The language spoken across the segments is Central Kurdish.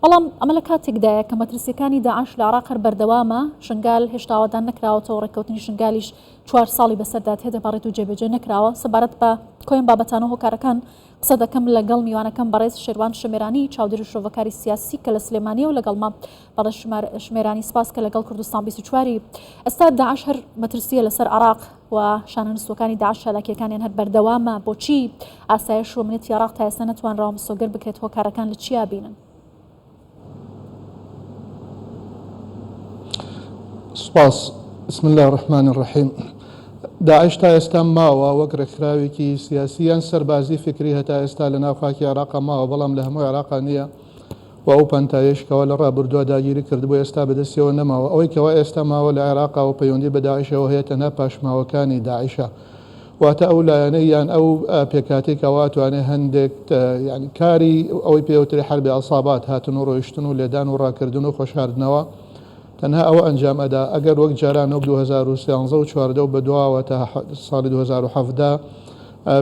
بەڵام ئەمە لە کاتێکدایە کە مەترسییەکانی داعش لە عێراق هەر بەردەوامە، شنگال هێشتا ئاوەدان نەکراوەتەوە، ڕێککەوتنی شنگالیش چوار ساڵی بەسەردا تێدەپەڕێت و جێبەجێ نەکراوە. سەبارەت بە کۆی ئەم بابەتانە و هۆکارەکان قسە دەکەم لەگەڵ میوانەکەم بەڕێز شێروان شمێرانی، چاودێر و شرۆڤەکاری سیاسی کە لە سلێمانییە و لەگەڵمە. بەڕێز شمێرانی سپاس کە لەگەڵ کوردستان 24 ی. ئێستا داعش هەر مەترسییە لەسەر عێراق و شانە نوستووەکانی داعش چالاکییەکانیان هەر بەردەوامە، بۆچی ئاسایش و ئەمنیەتی عێراق تا ئێستا نەتوانراوە مسۆگەر بکرێت، هۆکارەکان لە چیا بینن؟ سوپاس. بسم اللە الرحمن الرحیم. داعش تا ئێستا ماوە وەک ڕێکخراوێکی سیاسی یان سەربازی فکری هەتا ئێستا لە ناو خاکی عێراقا ماوە بەڵام لە هەموو عێراقا نییە و ئەو پانتایەش کەوا لە ڕابردووە داگیری کردبوو ئێستا بەدەستیەوە نەماوە ئەوەی کەوا ئێستا ماوە لە عێراقا و پەیوەندی بە داعشەوە هەیە تەنها پاشماوەکانی داعشە واتە ئەو لایەنەی یان ئەو پێکهاتەی کەوا ئەتوانێ هەندێک یانی کاری ئەوەی پێ وترێ حەربی عەسابات هاتن و ڕۆیشتن و لێدان و ڕاکردن و خۆشاردنەوە تەنها ئەوە ئەنجام ئەدا ئەگەر وەک جاران وەک 2013 و 14 و بەدواوە تا ساڵی 2017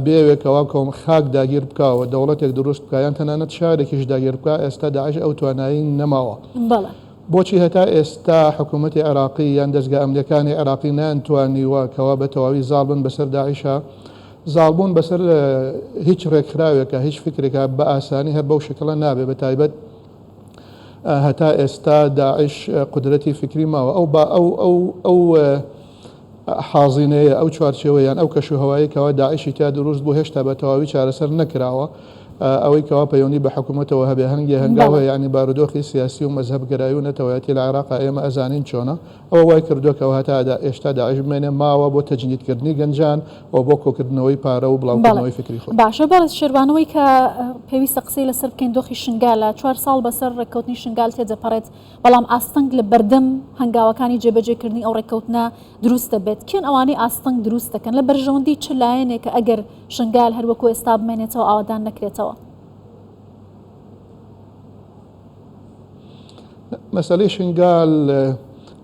بێوێ کەوا کۆم خاک داگیر بکا و دەوڵەتێک دروست بکا یان تەنانەت شارێکیش داگیر بکا ئێستا داعش ئەو توانایی نەماوە. بەڵێ. بۆچی هەتا ئێستا حکوومەتی عێراقی یان دەزگا ئەمنیەکانی عێراقی نەیانتوانیوە کەوا بە تەواوی زاڵ بن بەسەر داعشا؟ زاڵبوون بەسەر هیچ ڕێکخراوێکا، هیچ فکرێکا بە ئاسانی هەر بەو شکڵە نابێ بە تایبەت هەتا ئێستا داعش قودرەتی فکری ماوە ئەو با ئەو ئەو ئەو حازینەیە، ئەو چوارچێوە یان ئەو کەشوهەوایەی کەوا داعشی تیا دروست بوو هێشتا بە تەواوی چارەسەر نەکراوە. ئەوەی کەوا پەیوەندی بە حکوومەتەوە هەبێ هەنگێ هەنگاو بەڵێ. هەیە، یانی بارودۆخی سیاسی و مەزهەبگەرایی و نەتەوایەتی لە عێراقا ئێمە ئەزانین چۆنە. ئەوە وای کردووە کەوا هەتا ئێشتا داعش بمێنێ ماوە بۆ تەجنیدکردنی گەنجان و بۆ کۆکردنەوەی پارە و بەڵێ. بڵاوکردنەوەی فکری خۆی. باشە بەڕێز شێروان ئەوەی کە پێویستە قسەی لەسەر بکەین دۆخی شنگالە، چوار ساڵ بەسەر ڕێککەوتنی شنگال تێدەپەڕێت، بەڵام ئاستەنگ لە بەردەم هەنگاوەکانی جێبەجێکردنی ئەو ڕێککەوتنە دروست دەبێت، کێن ئەوانەی ئاستەنگ دروست دەکەن؟ لە بەرژەوەندی چ لایەنێکە ئەگەر شنگال هەر وەکو ئێستا بمێنێتەوە ئاوەدان نەکرێتەوە؟ مەسەلەی شنگال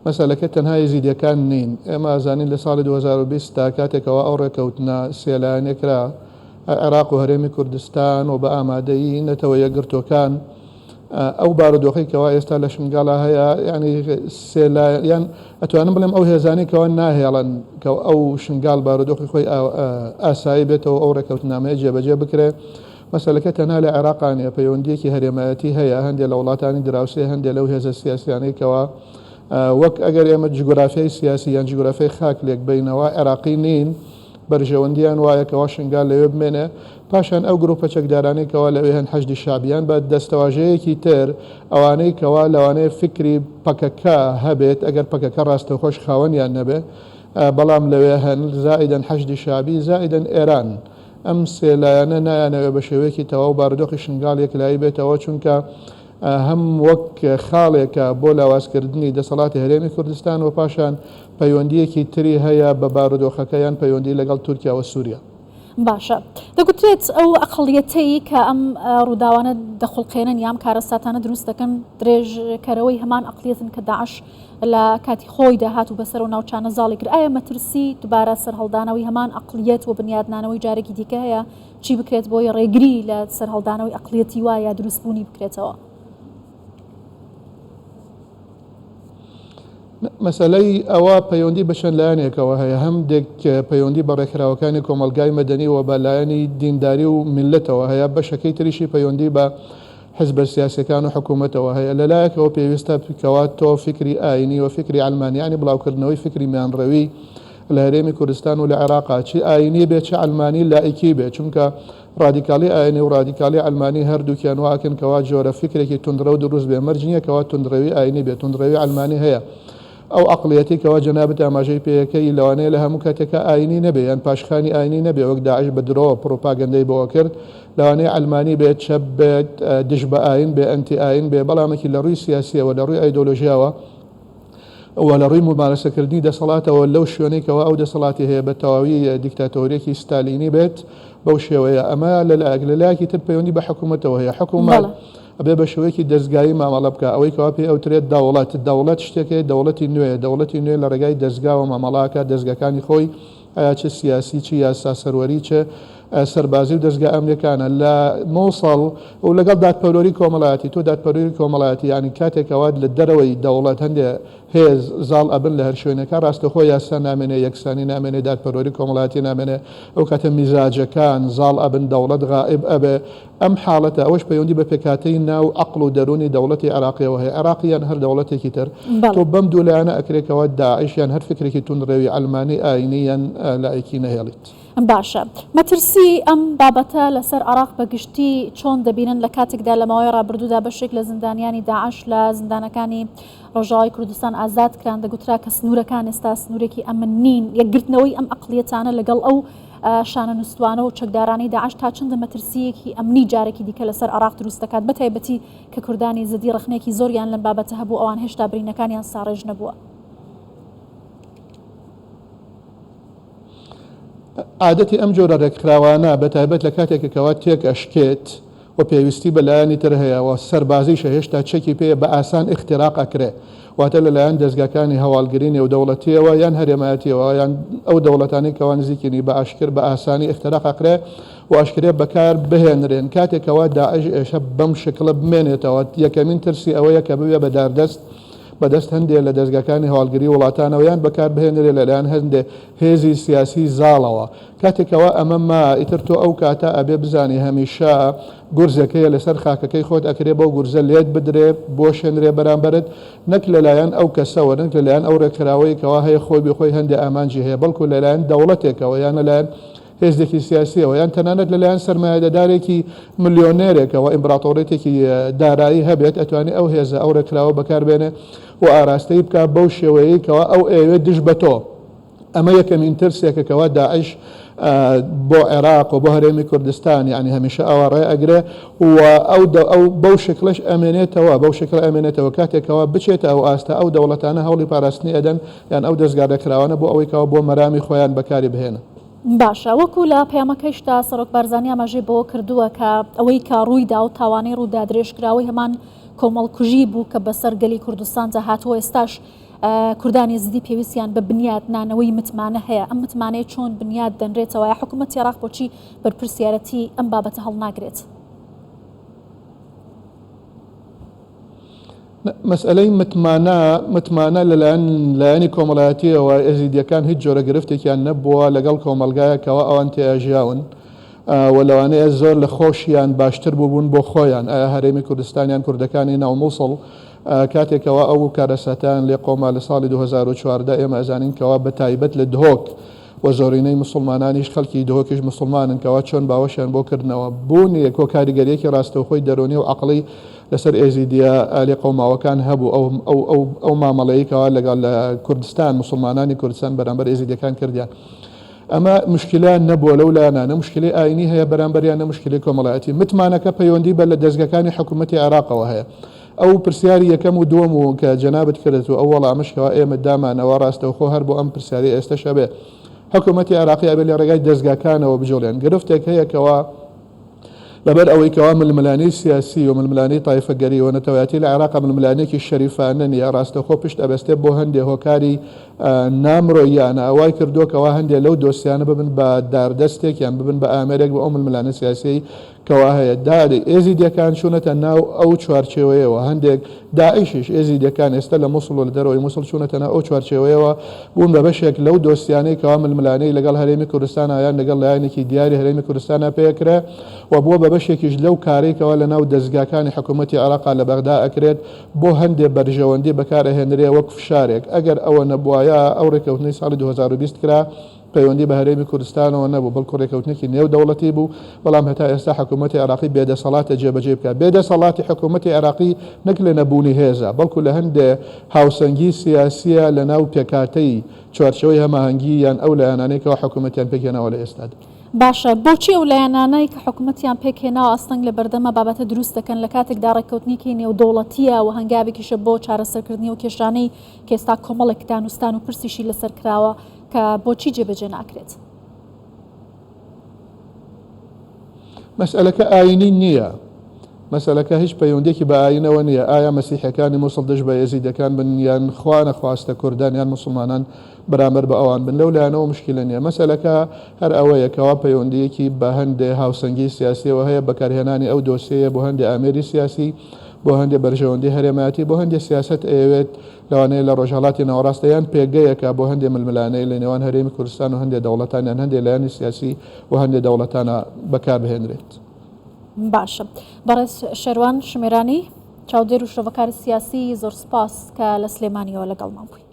مەسەلەکە تەنها یەزیدیەکان نین، ئێمە ئەزانین لە ساڵی 2020 دا کاتێکەوە ئەو ڕێککەوتنە سێ لایەنە کرا عێراق و هەرێمی کوردستان و بە ئامادەیی نەتەوە یەکگرتووەکان ئەو بارودۆخەی کەوا ئێستا لە شنگالا هەیە یعنی سێ یان ئەتوانم بڵێم ئەو هێزانەی کەوا ناهێڵن کە ئەو شنگال بارودۆخی خۆی ئاسایی بێتەوە ئەو ڕێککەوتنامەیە جێبەجێ بکرێ مەسەلەکە تەنها لە عێراقا نیە پەیوەندیەکی هەرێمایەتی هەیە هەندێ لە وڵاتانی دراوسێ هەندێ لەو هێزە سیاسیانەی کەوا وەک ئەگەر ئێمە جوگرافیای سیاسی یان جوگرافیای خاک لێک بینەوە عێراقی نین بەرژەوەندیان وایە کەوا شنگال لەوێ بمێنێ، پاشان ئەو گروپە چەکدارانەی کەوا لەوێ هەن حەشدی شەعبیان بە دەستەواژەیەکی تر ئەوانەی کەوا لەوانەیە فکری پەکەکە هەبێت ئەگەر پەکەکە ڕاستەوخۆش خاوەنیان نەبێ بەڵام لەوێ هەن زائیدەن حەشدی شەعبی زائیدەن ئێران ئەم سێ لایەنە نایانەوێ بە شێوەیەکی تەواو بارودۆخی شنگال یەکلایی بێتەوە چونکە هەم وەک خاڵێکە بۆ لاوازکردنی دەسەڵاتی هەرێمی کوردستان و پاشان پەیوەندییەکی تری هەیە بە بارودۆخەکە یان پەیوەندی لەگەڵ تورکیا و سوریا. باشە دەگوترێت ئەو ئەقڵیەتەی کە ئەم ڕووداوانە دەخوڵقێنن یان کارەساتانە دروست دەکەن درێژکەرەوەی هەمان ئەقڵیەتن کە داعش لە کاتی خۆی داهات و بەسەر و ناوچانە زاڵی کرد ئایا مەترسی دوبارە سەرهەڵدانەوەی هەمان ئەقڵیەت و بنیادنانەوەی جارێکی دیکە هەیە چی بکرێت بۆی ڕێگری لە سەرهەڵدانەوەی ئەقڵیەتی وا یا دروستبوونی بکرێتەوە؟ مەسەلەی ئەوە پەیوەندی بە چەند لایەنێکەوە هەیە، هەندێک پەیوەندی بە ڕێکخراوەکانی کۆمەڵگای مەدەنی و بە لایەنی دینداری و میللەتەوە هەیە، بەشەکەی تریشی پەیوەندی بە حزبە سیاسیەکان و حکوومەتەوە هەیە. لە لایەکەوە پێویستە کەوا تۆ فیکری ئایینی و فیکری عەلمانی یانی بڵاوکردنەوەی فیکری میانڕەوی لە هەرێمی کوردستان و لە عێراقا چ ئایینی بێ چ عەلمانی لائیکی بێ چونکە ڕادیکاڵی ئایینی و ڕادیکاڵی عەلمانی هەردووکیان وا ئەکەن کەوا جۆرە فیکرێکی توندڕەو دروست بێ مەرج نییە کەوا توندڕەوی ئایینی بێ توندڕەوی عەلمانی هەیە ئەو عەقڵیەتەی کەوا جەنابت ئاماژەی پێیەکەی لەوانەیە لە هەموو کاتێکا ئایینی نەبێ یان پاشخانی ئایینی نەبێ وەک داعش بە درۆ پڕوپاگەندەی بۆ ئەکرد لەوانەیە عەلمانی بێت چەپ بێت دژ بە ئایین بێ ئەنتی ئایین بێ بەڵامەکی لە ڕووی سیاسیەوە لە ڕووی ئایدۆلۆژیاوە و لە ڕووی مومارەسەکردنی دەسەڵاتەوە لەو شوێنەی کەوا ئەو دەسەڵاتی هەیە بە تەواوی دیکتاتۆریەکی ستالینی بێت بەو شێوەیە ئەمە لە لایەک لە لایەکی تر پەیوەندی بە حکوومەتەوە هەیە حکوومەت ئەبێ بە شێوەیەکی دەزگایی مامەڵە بکا ئەوەی کەوا پێی ئەوترێت دەوڵەت دەوڵەت شتێک هەیە دەوڵەتی نوێیە دەوڵەتی نوێ لە ڕێگای دەزگاوە مامەڵە ئەکات دەزگاکانی خۆی ئایا چ سیاسی چ یاسا سەروەری چ. سەربازی و دەزگا ئەمنیەکانە لە مۆسەڵ و لەگەڵ دادپەروەری کۆمەڵایەتی تۆ دادپەروەری کۆمەڵایەتی یانی کاتێک کەوا لە دەرەوەی دەوڵەت هەندێ هێز زاڵ ئەبن لە هەر شوێنێکا ڕاستەوخۆ یاسا نامێنێ یەکسانی نامێنێ دادپەروەری کۆمەڵایەتی نامێنێ ئەو کاتە میزاجەکان زاڵ ئەبن دەوڵەت غائب ئەبێ ئەم حاڵەتە ئەوەش پەیوەندی بە پێکهاتەی ناو عەقڵ و دەروونی دەوڵەتی عێراقیەوە هەیە عێراقی یان هەر دەوڵەتێکی تر تۆ بەم دوو لایەنە ئەکرێ کەوا داعش یان هەر فکرێکی توندڕەوی عەلمانی ئاینی یان لائیکی نەهێڵیت. باشە مەترسی ئەم بابەتە لەسەر عێراق بە گشتی چۆن دەبینن لە کاتێکدا لە ماوەی ڕابردوودا بەشێک لە زیندانیانی داعش لە زیندانەکانی ڕۆژاوای کوردستان ئازاد کران دەگوترا کە سنوورەکان ئێستا سنوورێکی ئەمن نین یەکگرتنەوەی ئەم ئەقڵیەتانە لەگەڵ ئەو شانە نووستوانە و چەکدارانەی داعش تا چەندە مەترسییەکی ئەمنی جارێکی دیکە لەسەر عێراق دروست دەکات بەتایبەتی کە کوردانی ئێزدی ڕەخنەیەکی زۆریان لەم بابەتە هەبوو ئەوان هێشتا برینەکانیان ساڕێژ نەبووە. عادەتی ئەم جۆرە رێکخراوانە بە تایبەت لە کاتێک کەوا تێک ئەشکێت و پێویستی بە لایەنی تر هەیە و سەربازیشە هێشتا چەکی پێیە بە ئاسان ئیختیراق ئەکرێ واتە لە لایەن دەزگاکانی هەواڵگری نێودەوڵەتیەوە یان هەرێمایەتیەوە یان ئەو دەوڵەتانەی کەوا نزیکینی بە ئاشکر بە ئاسانی ئیختیراق ئەکرێ و ئەشکرێ بەکار بهێنرێن کاتێک کەوا داعش ئێشە بەم شکڵە بمێنێتەوە یەکەمین ترسی ئەوەیە کە ببێ بە داردەست بەدەست هەندێ لە دەزگاکانی هەواڵگری وڵاتانەوە یان بەکار بهێنرێ لەلایەن هەندێ هێزی سیاسی زاڵەوە. کاتێک کەوا ئەمە ما ئیتر تۆ ئەو کاتە ئەبێ بزانی هەمیشە گورزێک هەیە لەسەر خاکەکەی خۆت ئەکرێ بەو گورزە لێت بدرێ بوەشێنرێ بەرامبەرت نەک لەلایەن ئەو کەسەوە نەک لەلایەن ئەو ڕێکخراوەی کەوا هەیە خۆی بێ خۆی هەندێ ئامانجی هەیە بەڵکو لەلایەن دەوڵەتێکەوە یان لەلایەن هێزێکی سیاسیەوە یان تەنانەت لەلایەن سەرمایەدارێکی ملیۆنێرێکەوە ئیمبراتۆریەتێکی دارایی هەبێت ئەتوانێ ئەو هێزە ئەو ڕێکخراوە بەکاربێنێ و ئاراستەی بکا بەو شێوەیەی کەوا ئەو ئەیەوێت دژ بە تۆ. ئەمە یەکەمین ترسێکە کەوا داعش بۆ عێراق و بۆ هەرێمی کوردستان یانی هەمیشە ئاوا ڕێ ئەگرێ و ئەو ئەو بەو شکڵەش ئەمێنێتەوە بەو شکڵە ئەمێنێتەوە کاتێک کەوا بچێتە ئەو ئاستە ئەو دەوڵەتانە هەوڵی پاراستنی ئەدەن یان ئەو دەزگا ڕێکخراوانە بۆ ئەوەی کەوا بۆ مەرامی خۆیان بەکاری بهێنن. باشە وەکو لە پەیامەکەیشدا سەرۆک بارزانی ئاماژەی بەوە کردووە کە ئەوەی کە ڕوویدا و تاوانەی ڕوودا درێژکراوەی هەمان کۆمەڵکوژی بوو کە بەسەر گەلی کوردستاندا هاتووە ئێستاش کوردانی ئێزیدی پێویستیان بە بنیات نانەوەی متمانە هەیە ئەم متمانەیە چۆن بنیات دەنرێتەوە یا حکوومەتی عێراق بۆچی بەرپرسیارەتی ئەم بابەتە هەڵناگرێت؟ مەسئەلەی متمانە، متمانە لەلایەن لایەنی کۆمەڵایەتییەوە ئێزیدییەکان هیچ جۆرە گرفتێکیان نەبووە لەگەڵ کۆمەڵگایەک کەوا ئەوان تێیا ژیاون و لەوانەیە زۆر لە خۆشیان باشتر بووبوون بۆ خۆیان ئایا هەرێمی کوردستان یان کوردەکانی ناو موسڵ کاتێک کەوا ئەو کارەساتەیان لێ قەوما لە ساڵی 2014 ئێمە ئەزانین کەوا بەتایبەت لە دهۆک و زۆرینەی موسڵمانانیش خەڵکی دهۆکیش موسڵمانن کەوا چۆن باوەشیان بۆ کردنەوە بوونی کۆ کاریگەریەکی ڕاستەوخۆی دەرونی و عەقڵی لەسەر ئێزیدیە لێقەوماوەکان هەبوو ئەو ئەو ئەو ئەو مامەڵەی کەوا لەگەڵ لە کوردستان موسڵمانانی کوردستان بەرامبەر ئێزیدیەکان کردیان ئەمە مشکلە نەبووە لەو لایەنە نە مشکلەی ئاینی هەیە بەرامبەریان نە مشکلەی کۆمەڵایەتی متمانەکە پەیوەندی بە لە دەزگەکانی حکوومەتی عێراقەوە هەیە ئەو پرسیاری یەکەم و دووەم و کە جەنابت کردت و ئەو وەڵامەش کەوا ئێمە دامانەوە ڕاستەوخۆ هەر بۆ ئەم پرسیارەی ئێستەش ئەبێ حکوومەتی عێراقی ئەبێ لە ڕێگای دەزگاکانەوە بجوڵێن گرفتێک هەیە کەوا لەبەر ئەوەی کەوا ململانێی سیاسی و ململانێی تایفەگەری و نەتەوایەتی لە عێراقا ململانێکی شەریفانە نییە ڕاستەوخۆ پشت ئەبەستێ بۆ هەندێ هۆکاری نامرۆییانە وای کردووە کەوا هەندێ لەو دۆسیانە ببن بە داردەستێک یان ببن بە ئامێرێک بۆ ئەو ململانێ سیاسیەی کەوا هەیە داری ئێزیدیەکان چوونەتە ناو ئەو چوارچێوەیەوە، هەندێک داعشیش، ئێزیدیەکان ئێستا لە موسڵ و لە دەرەوەی موسڵ چوونەتە ناو ئەو چوارچێوەیەوە، بوون بە بەشێک لەو دۆسیانەی کەوا ململانێی لەگەڵ هەرێمی کوردستانا یان لەگەڵ لایەنێکی دیاری هەرێمی کوردستانا پێکرێ و بووە بە بەشێکیش لەو کارەی کەوا لە ناو دەزگاکانی حکوومەتی عێراقا لە بەغدا ئەکرێت بۆ هەندێ بەرژەوەندی بەکار ئەهێنرێ وەک فشارێک. ئەگەر ئەوە نەبوایە ئەو رێککەوتنەی ساڵی 2020 کرا پەیوەندی بە هەرێمی کوردستانەوە نەبوو، بەڵکو رێککەوتنێکی نێودەوڵەتی بوو، بەڵام هەتا ئێستا حکوومەتی عێراقی بێدەسەڵاتە جێبەجێی بکات. بێدەسەڵاتی حکوومەتی عێراقی نەک لە نەبوونی هێزە، بەڵکو لە هەندێ هاوسەنگی سیاسییە لە ناو پێکهاتەی چوارچێوەی هەماهەنگی یان ئەو لایەنانەی کەوا حکوومەتیان پێکهێناوە لە ئێستادا. باشە بۆچی ئەو لایەنانەی کە حکوومەتیان پێکهێناوە ئاستەنگ لە بەردەم ئەم بابەتە دروست دەکەن لە کاتێکدا رێککەوتنێکی نێودەوڵەتییە و هەنگاوێکیشە بۆ چارەسەرکردنی ئەو کێشانەی کە ئێستا کۆمەڵێک دانوستان و پرسیشی لەسەر کراوە کە بۆچی جێبەجێ ناکرێت؟ مەسئەلەکە ئایینی نییە. مەسەلەکە هیچ پەیوەندیەکی بە ئایینەوە نییە، ئایا مەسیحیەکانی موسڵ دژ بە ئێزیدەکان بن یان خوا نەخواستە کوردان یان موسڵمانان بەرامبەر بە ئەوان بن لەو لایەنەوە مشکیلە نییە. مەسەلەکە هەر ئەوەیە کەوا پەیوەندییەکی بە هەندێ هاوسەنگی سیاسیەوە هەیە، بەکارهێنانی ئەو دۆسیەیە بۆ هەندێ ئامێری سیاسی، بۆ هەندێ بەرژەوەندی هەرێمایەتی، بۆ هەندێ سیاسەت ئەیەوێت لەوانەیە لە ڕۆژهەڵاتی ناوەڕاستە یان پێگەیەکە بۆ هەندێ ململانێ لە نێوان هەرێمی کوردستان و هەندێ دەوڵەتان یان هەندێ لایەنی سیاسی و هەندێ دەوڵەتانا بەکاربهێنرێت. باشە بەڕێز شێروان شمێرانی چاودێر و شرۆڤەکاری سیاسی زۆر سپاس کە لە سلێمانیەوە لەگەڵمان بووی.